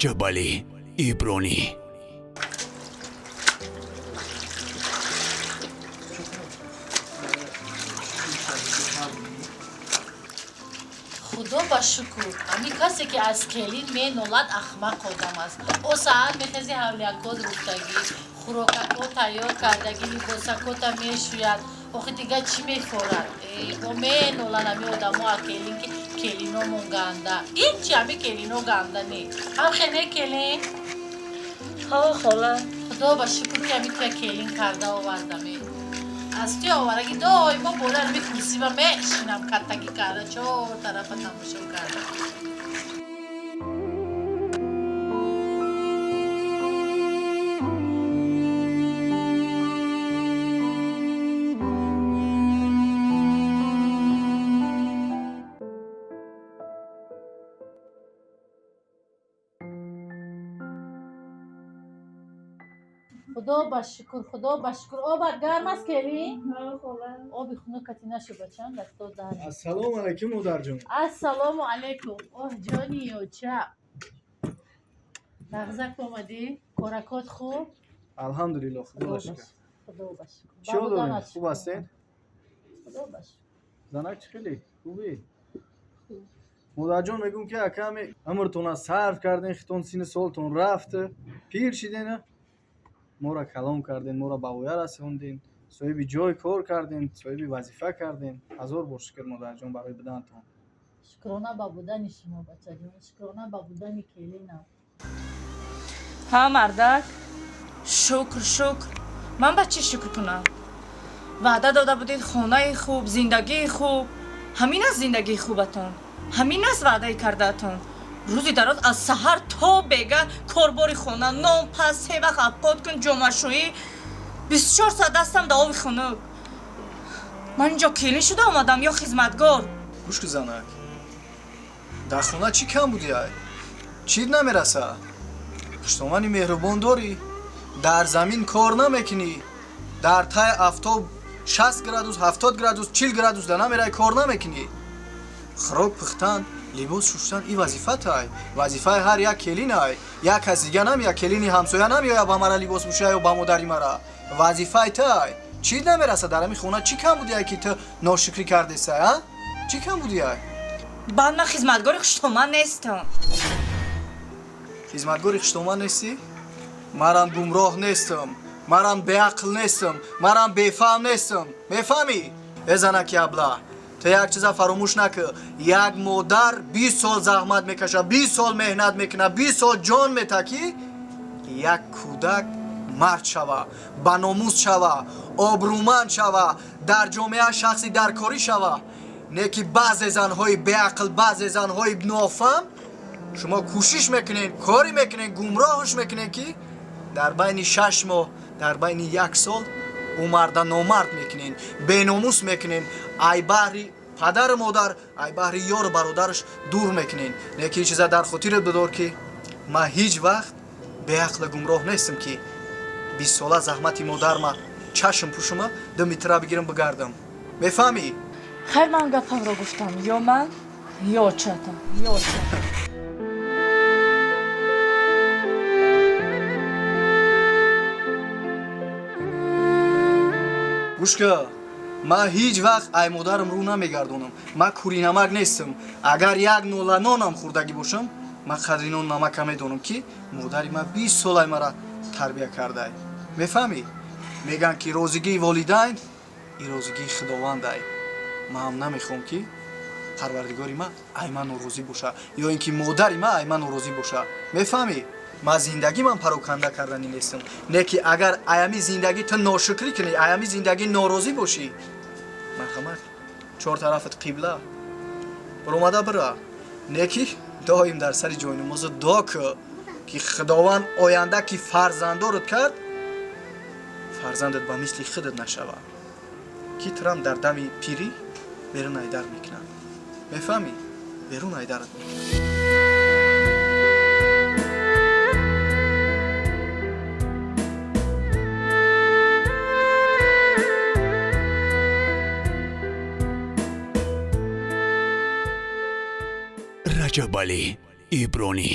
Раҷабалӣ Ибронӣ. Худо ба шукр, ҳамин касе ки аз келин менолад, ахмақ одам аст. О саҳар мехези, ҳавлиякот руфтагӣ, хӯрокако тайёр кардагӣ, либосакота мешӯяд. Охи дига чӣ мефорад? Бо меноланд ҳамин одамо а келин, ки келиномон ганда. Ҳичи ҳамин келино ганда не. Ҳам хене келин? Ҳо, хола. Худо ба шукр, ки ҳамин туя келин карда овардаме. Аз туи оварагӣ доимо болои ҳамин курсиба мешинам, каттагӣ карда, чор тарафа тамошо карда. Худо ба шукр, худо ба шукр. Обат гарм аст, келин? Оби хунук кати нашу, бачам, дасто дар. Ассалому алайкум, модарҷон. Ассалому алайкум. Оҳ, ҷони ёча, нағзак омадӣ? Коракот хуб? Алҳамдулилло, худо ба шукр. Худо ба шукр. Чӣ дорем, хуб ҳастед? Худо ба шукр. Занак, чӣ хеле хубӣ? Модарҷон, мегӯм, ки аками умртона сарф карден, хитон синну солтон рафт, пир шиден, моро калом карден, моро ба воя расонден, соҳиби ҷой кор кардем, соҳиби вазифа кардем. Ҳазор бор шукр, модарҷон, барои будантон. Шукрона ба будани шумо, бачаҷон, шукрона ба будани келинам. Ҳа, мардак, шукр, шукр. Ман ба чӣ шукр кунам? Ваъда дода будед хонаи хуб, зиндагии хуб. Ҳамин аст зиндагии хубатон, ҳамин аст ваъдаи кардаатон? Рӯзи дароз аз саҳар то бега корбори хона, нон паз, се вақт авқот кун, ҷомашӯӣ, 24 соат дастам да оби хунук. Ман инҷо келин шуда омадам ё хизматгор? Гӯш ку, занак, дар хона чӣ кам будиай? Чӣ намераса? Хуштомани меҳрубон дорӣ, дар замин кор намекунӣ, дар таи афтоб 60 градус, 70 градус, 40 градус да намерай, кор намекунӣ. Хӯрок пухтан, либос шуштан и вазифатай, вазифаи ҳар як келинай. Як кас дига намея, келини ҳамсоя намеоя ба мара либос бушӯя ё ба модари мара. Вазифаи тай. Чӣ намераса дар ҳамин хона? Чӣ кам будиай, ки ту ношукрӣ кардесай, а? Чӣ кам будиай? Баъд ман хизматгори хуштоман нестам. Хизматгори хуштоман нестӣ? Марам гумроҳ нестам, марам беақл нестам, марам бефаҳм нестам, мефаҳмӣ? Э, занаки абла, ту як чиза фаромӯш накӣ: як модар 20 сол заҳмат мекаша, 20 сол меҳнат мекунад, 20 сол ҷон мета, ки як кӯдак мард шава, баномус шава, обрӯманд шава, дар ҷомеа шахси даркорӣ шава. Не ки баъзе занҳои беақл, баъзе занҳои нофаҳм, шумо кӯшиш мекунед, корӣ мекунед, гумроҳш мекунед, ки дар байни 6 моҳ, дар байни як сол ӯ марда номард мекунед, беномус мекунед, ай баҳри падару модар, ай баҳри ёру бародараш дур мекунед. Не ки чиза дар хотират бидор, ки ман ҳеҷ вақт беақлу гумроҳ нестам, ки 20сола заҳмати модарма чашм пӯшума, ду метра бигирам, бигардам, мефаҳмӣ? Хайр, ман гапамро гуфтам: ё ман, ё очатам, ё очатам. Гӯш ка, ман ҳеҷ вақт ай модарам рӯ намегардонам. Ман кӯринамак нестам. Агар як нола нонам хӯрдагӣ бошам, ман қадри нон намака медонам, ки модари ман 20 сол ай мара тарбия кардай, мефаҳмӣ? Мегӯянд, ки розигии волидайн и розигии худовандай. Ман ҳам намехоҳам, ки парвардигори ман ай ман норозӣ боша ё ин ки модари ман ай ман норозӣ боша, мефаҳмӣ? Ман зиндагимам пароканда карданӣ нестам. Не ки агар аями зиндагӣ ту ношукрӣ кунӣ, аями зиндагӣ норозӣ бошӣ, марҳамат, чор тарафат қибла, баромада бира. Не ки доим дар сари ҷойнамоза дуо кӯ, ки худованд оянда ки фарзандорат кард, фарзандат ба мисли худат нашава, ки турам дар дами пирӣ берун айдар мекунад, мефаҳмӣ? Берун айдарат мекунад. Раҷабалӣ Ибронӣ.